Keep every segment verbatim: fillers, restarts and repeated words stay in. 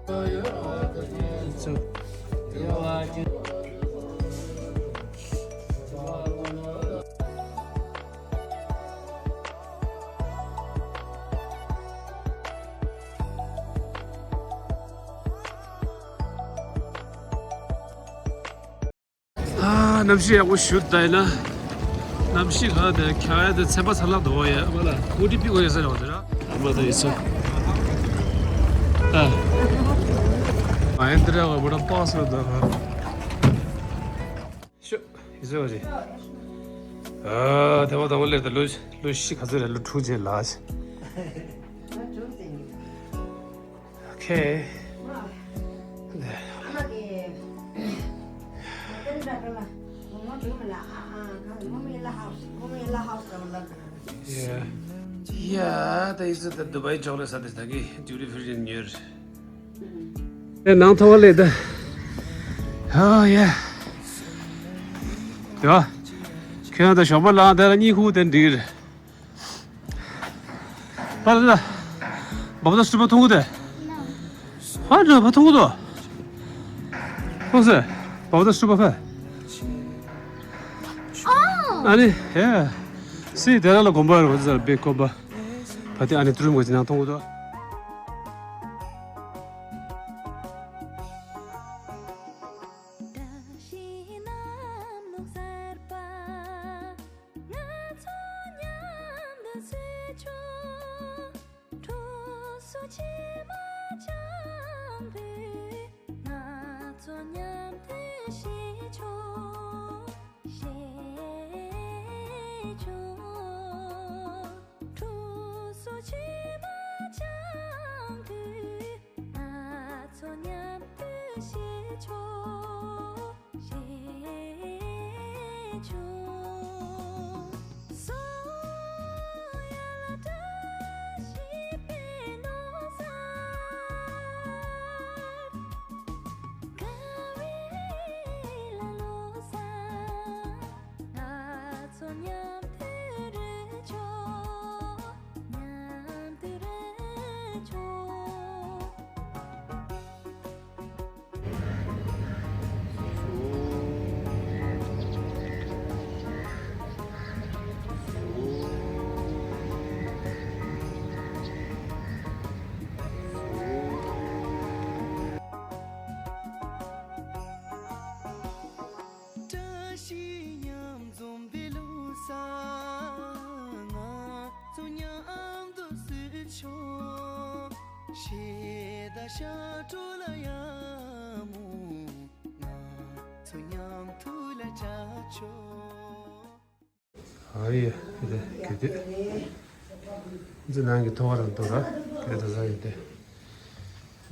ཨ། གནམ་གཤིས་ཡག་པོ་ཞུ་ད་ཡིན་ན། གནམ་གཤིས་ག་དེ་ཁྱག་ཡ་དེ་ཚན་པ་ཚ་ལག་འདུག་ཡ་མ་ལ་ཧུ་ཏི་པི་གོ་ཡོད་ས་རེད་བ་དེ་ར། ཨ་མ་ད་ཡིན་ས། ཨ། ཨ་ཡིན་དེ་ར་བ་བུ་ར་པག་སོ་ད་ཧ། ཤོ། ཡིན་ས་བ་རེད། ཨ། དེ་བ་དང་བ་ལེར་ད་ལོ་ལོ་བཞི་ག་ཚོད་རེད། ལོ་དྲུག་རྗེས་ལ། Okay. Yeah. Yeah, that is the Dubai chocolate that is the duty free in here. ནང་ཐོག་ལས་ད། Oh yeah. ཡ། ཁྱོད་ད་ཞོགས་པ་ལངས་དེ་ལ་གཉིད་ཁུག་དེ་འགྲིག་རེད། པར་ལ། བབ་ད་སུ་པ་ཐུང་གུ་དེ། ཧ་ན་བ་ཐུང་གུ་དོ། ཁོང་སེ། བབ་ད་སུ་པ་ཕེ། ཨ་ནི་ཧེ། སི་དེ་ར་ལ་གོམ་པ་ར་བ་ཟ་བེ་གོམ་པ། བ་དེ་ཨ་ནི་ཏུ་རུམ་གོ་ཅི་ནང་ཐུང་གུ་དོ། བཀྲ་ཤིས་གནམ་ལོ་གསར་པ། ང་ཚོ་མཉམ་དུ་བསྲེས་ཆོག་ཁྲུས་གསོལ་ཕྱི་མ་བགྱང་དུས། ང་ཚོ་མཉམ་དུ་བཞེས་ཆོག་བཞེས་ཆོག་ཁྲུས་གསོལ་ཕྱི་མ་བགྱང་དུས། ང་ཚོ་མཉམ་དུ་བཞེས་ཆོག་བཞེས་ཆོག་སོ་ཡ་ལ་བཀྲ་ཤིས་པའི་ལོ་གསར། དགའ་བའི་ལ་ལོ་གསར། ང་ཚོ་མཉམ་དུ་རོལ་ཆོག་མཉམ་དུ་རོལ་ཆོག་བཀྲ་ཤིས་མཉམ་འཛོམས་པའི་ལོ་གསར། ང་ཚོ་མཉམ་དུ་བསྲེས་ཆོག་ཞེས་ད་ཤ་གྲོ་ལ་ཡ་མོ། ང་ཚོ་མཉམ་དུ་ལ་བྱ་ཆོག་ཨ་ཡེ། དེ་གི་དེ། འཛི་ནང་གི་ཐོ་བ་རང་དུ་ར། དེ་ད་ས་ཡིན་ཏེ།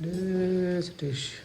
ལེས་ཏེ་ཤི།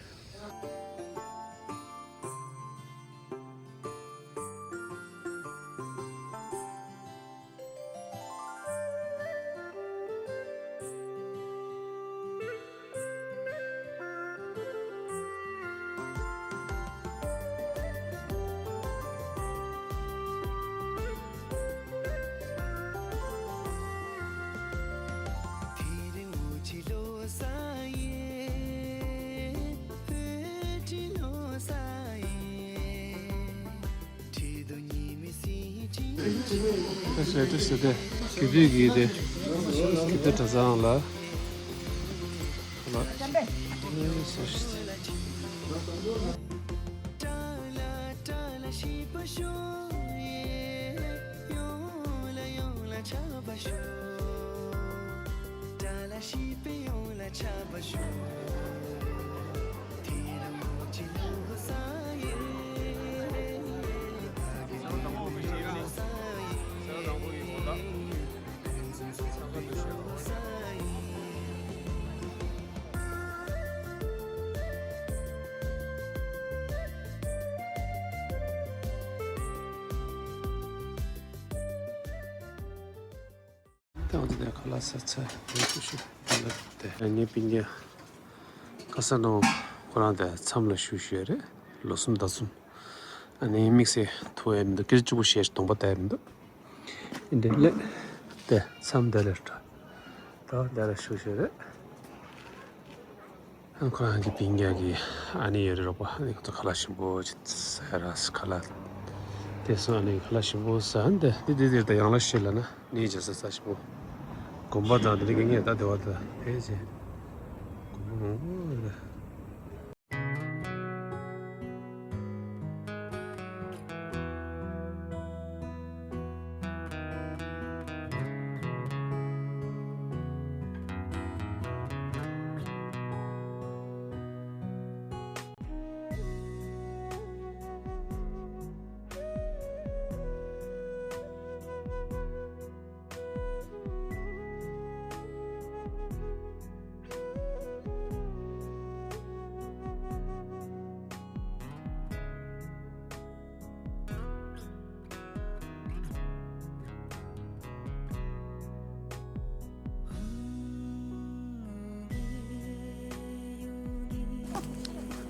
ད་ཟེར་ཏེ་ཟེར་ཏེ་གི་དུས་ཀྱི་དེ་གི་དུས་གྲྭ་ཚང་ལ་ལ་ཟེར། ད་འོ་དེ་ཁ་ལག་ཟ་ཚར་དེ་ཤུ་ཤུ་དེ་ལ་དེ་ངའི་སྤུན་ཀྱག་ཀ་ས་ནོ་ཁོ་རང་དེ་མཚམས་ལ་བཞུགས་བཞུགས་རེད། ལོ་གསུམ་ཟླ་གསུམ། ཨ་ནི་དམིགས་བསལ་ཐུག་ཡ་མི་འདུག་སྐད་ཆ་གཅིག་པོ་བཤད་གདོང་པ་བལྟ་ཡ་མི་འདུག་འདི་འདྲ་ལས་དེ་མཚམས་དེ་ལ་འགྲོ། ད་དེ་ལ་བཞུགས་བཞུགས་རེད། ཁོ་རང་གི་སྤུན་ཀྱག་གི་ཨ་ནེ་ཡོད་རེད་རོགས་པ། ཨ་ནེ་ཁོ་ཚོ་ཁ་ལག་ཞིམ་པོ་ཅིག་ཟ་ར། ཁ་ལག་དེ་སོང་། ཨ་ནེ་ཁ་ལག་ཞིམ་པོ་ཟ། འདི་འདི་འདི་འདིར་ད་ཡང་ལ་ཤེས་ལ་ན་ནི་རྗེས་ས་ས་ཞིམ་པོ། དགོན་པ་དང་དེ་རིང་གི་ངས་ད་བདེ་བ་ད་ཕལ་ཆེར་དགོན་པ་མང་པོ་རེད།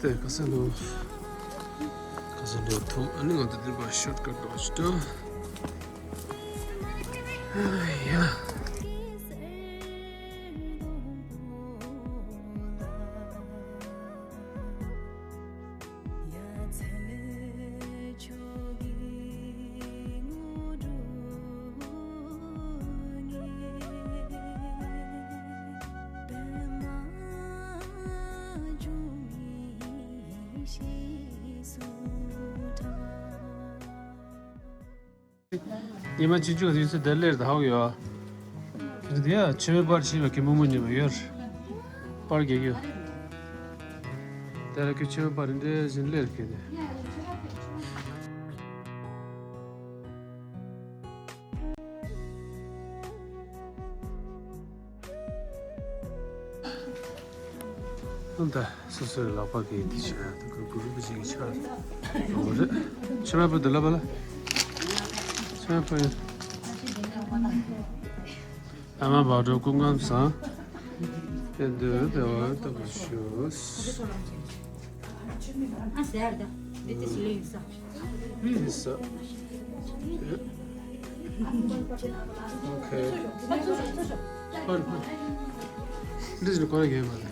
དེ་ཁ་སང་ལོ། ཁ་སང་ལོ་ཐུག་ཨ་ནི་ང་ཚོ་འདིར་པ་ཤོར་ཀ་ཊི་འགྲོ་ཞིག་འགྲོ། ཨ་ཡ། ཉི་མ་བཅུ་གཅིག་ཡོད་ཚད་དེར་སླེབས་ད་ཧོག་ཡོད། དེ་ཡ་ཆེ་བའི་པར་ཕྱིན་པ་གི་མུ་མུ་ཉི་མ་ཡོད། པར་རྒྱག་ཡོད། དེ་ལ་ཁྱོད་ཆེ་བའི་པར་འདྲ་བཞིན་སླེབས་གི་དེ། ཨ་ད་སོ་སོའི་ལག་པ་གི་དེ་བྱས་ད་ཁོ་གུ་རུ་པ་ཅིག་གི་ཆ་འོ་རེད། ཕྱི་མ་པོ་འདི་ལ་པ་ལ། ཕྱི་མ་པོ་ཡིན། ཨ་མ་བག་དྲོ་སྐུ་ཁམས་བཟང་། བསྟན་དོན་བདེ་བར་ཐོབ་པར་ཤོག། ཨ་ཟེར་ད། འདི་ཏི་སི་ལེ་ཡིན་ས། ཨིན་ས། ཨོ་ཁེ། འདི་ཟིན་གོ་ར་ཡོད་མ་རེད།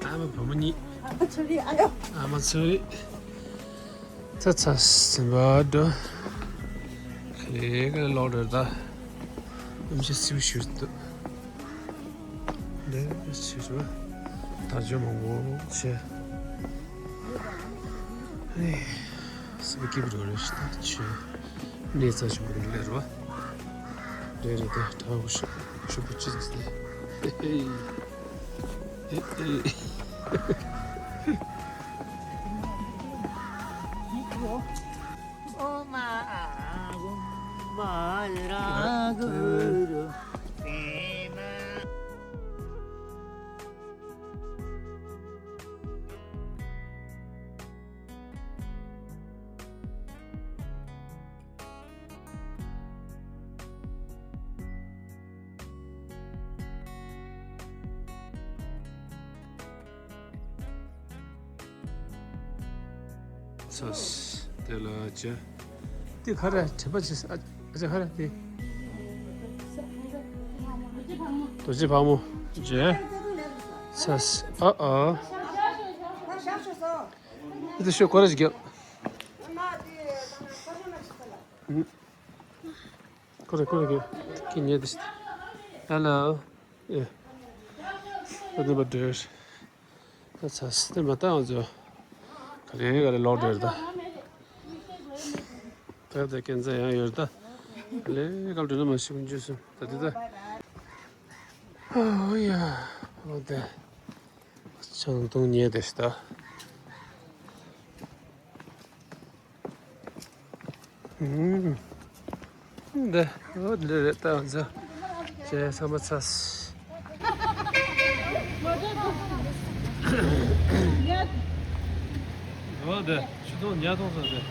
ཨ་མ་བུ་མོ་གཉིས། ཨ་མ་ཚུལ་རིག་ཨ་ཡོ། ཚུལ་རིག་ཚ་ཚ་ཟིན་པ་འགྲོ། ཁ་ལས་ཀ་ལོག་འགྲོ་ད། ཨམ་ཆི་སིབ་ཤུར་དུ། འདི་ཕྱི་རུ་དར་ལྕོག་མང་པོ་བྱས། ཨེ། སེམས་སྐྱིད་པོ་རེད་ཤི་ད་ཆུ། གནས་རྩ་ཆུ་མོ་རེད་ལེ་རོ། རེད་རེད་དེ་དྲ་བོ་ཤུ་ཤུ་པོ་ཅི་ཟིག་ལེ། ཨེ་ཨེ། ཨེ་ཨེ། ཚོས། དེ་ལ་ཅི། དེ་ག་རེ་དྲི་བ་ཅི་ཨ་ཅི་ག་རེ་དེ། རྡོ་རྗེ་ཕག་མོ་ཅི། ཚོས། ཨ་ཨ། དེ་ཤོད་གོ་རེ་ཅི་རྒྱབ། ཁོ་རེ་ཁོ་རེ་གི་གི་ཉེ་དེ་ཤི། ཧེ་ལོ། ཨེ། ཨ་ནི་བ་འདྲེར། ད་ཚ་སི་དེ་མ་བཏང་ཚོ། ག་རེ་ག་རེ་ལོག་འདྲེར་ད། ད་ད་ཀན་ཚ་ཡང་ཡོད་ད། ལེ་ག་འདྲེ་ན་མ་ཤི་མི་འཇུ་སོང་ད་དེ་ད། ཨོ་ཡ། ཨོ་དེ། ཆང་འཐུང་ཉེ་དེ་ཤི་ད། ཨུམ། འདི། འོ་འདི་རེད་ད་ང་ཚོ། ཇེ་ས་མ་ཚ། འོ་འདི། ཆུ་ཚོད་ཉ་ཐོང་ས་འདི།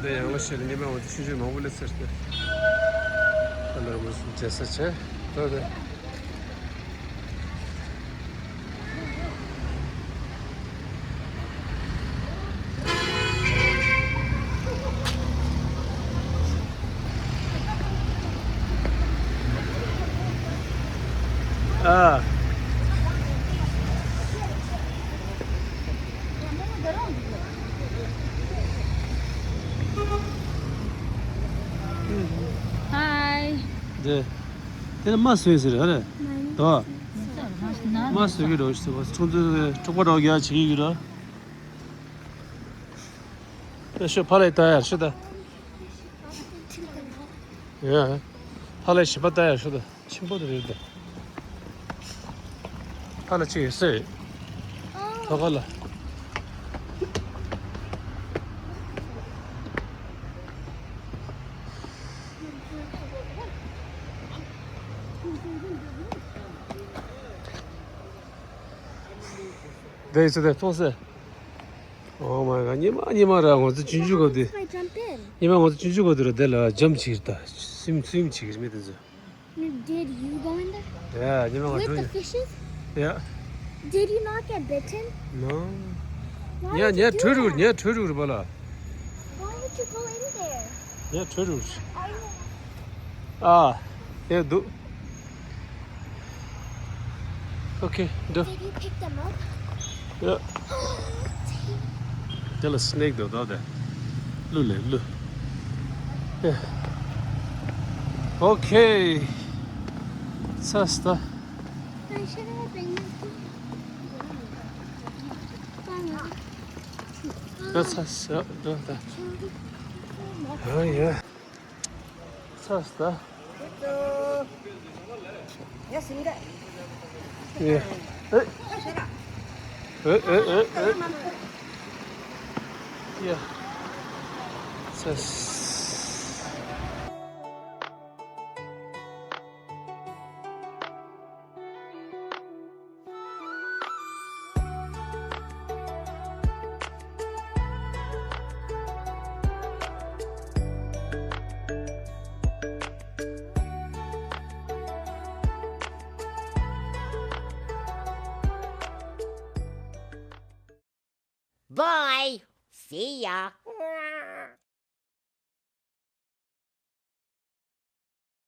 འདི་ཡང་ལ་ཤེས་ཉི་མ་འོ་འདི་ཆུ་ཆུ་མང་པོ་ལས་ཚར་ཏེ། ཨ་ལ་མ་སུ་ཇེ་ས་ཆེ། འོ་འདི། ཨ། ཧའི། འདི། དེ་ནི་མ་བཟོས་ཟེར་ཧ་རེ། དོ། མ་བཟོས་གི་རོ་ཞིག་ཟེར་བ་ཁྲུང་ཏུ་ཁྲུག་པ་རོགས་རྒྱག་བྱེད་ཀྱི་ཡོད་ར། ད་ཤོད་ཕ་ལས་ད་ཡར་ཤོད་ད། ཡ། ཕ་ལས་ཞིབ་པ་ད་ཡར་ཤོད་ད། ཆེན་པོ་དེ་རེད་དེ། ཨ་ལ་ཅིག་ཡོད་སེ། ཐོག་ཁ་ལ། དེ་ཡོད་སེ་དེ་མཐོང་སེ། Oh my god. ཉི་མ་ཉི་མ་ར་ང་ཚོ་ཆུང་ཆུང་སྐབས་དེ། If I jump in. ཉི་མ་ང་ཚོ་ཆུང་ཆུང་སྐབས་དེ་ར་དེ་ལ་ཇམ་བྱེད་ཀྱི་རེད་ད། སིམ་སིམ་བྱེད་ཀྱི་རེད་མི་དེ་ཚོ། Did you go in there? Yeah, ཉི་མ་ང་With the ཁྲོས་ཡོད། Fishes? Yeah. Did you not get bitten? No. Why ཉ་would ཉ you do ཁྲོས་རུག that? ཉ་ཁྲོས་རུག་རེད་པ་ལ། Why would you go in there? ཉ་ཁྲོས་རུག་ཨ། ཡ་འདུག Okay, འགྲོ། Did you pick them up? ཡ། དེ་ལ་སི་ནེག་འདུག་དོ་དེ། ལུ་ལེ་ལུ། ཡ། Okay. ཚ་སྟ། ད་ཚ་ས་འགྲོ་ད། ཨ་ཡ། ཚ་སྟ། ཡ་སིང་ག་ཡ། ཨེ། ཨེ་ཨེ་ཨེ་ཨེ། ཡ། ཚ་སྟ། Bye. See ya.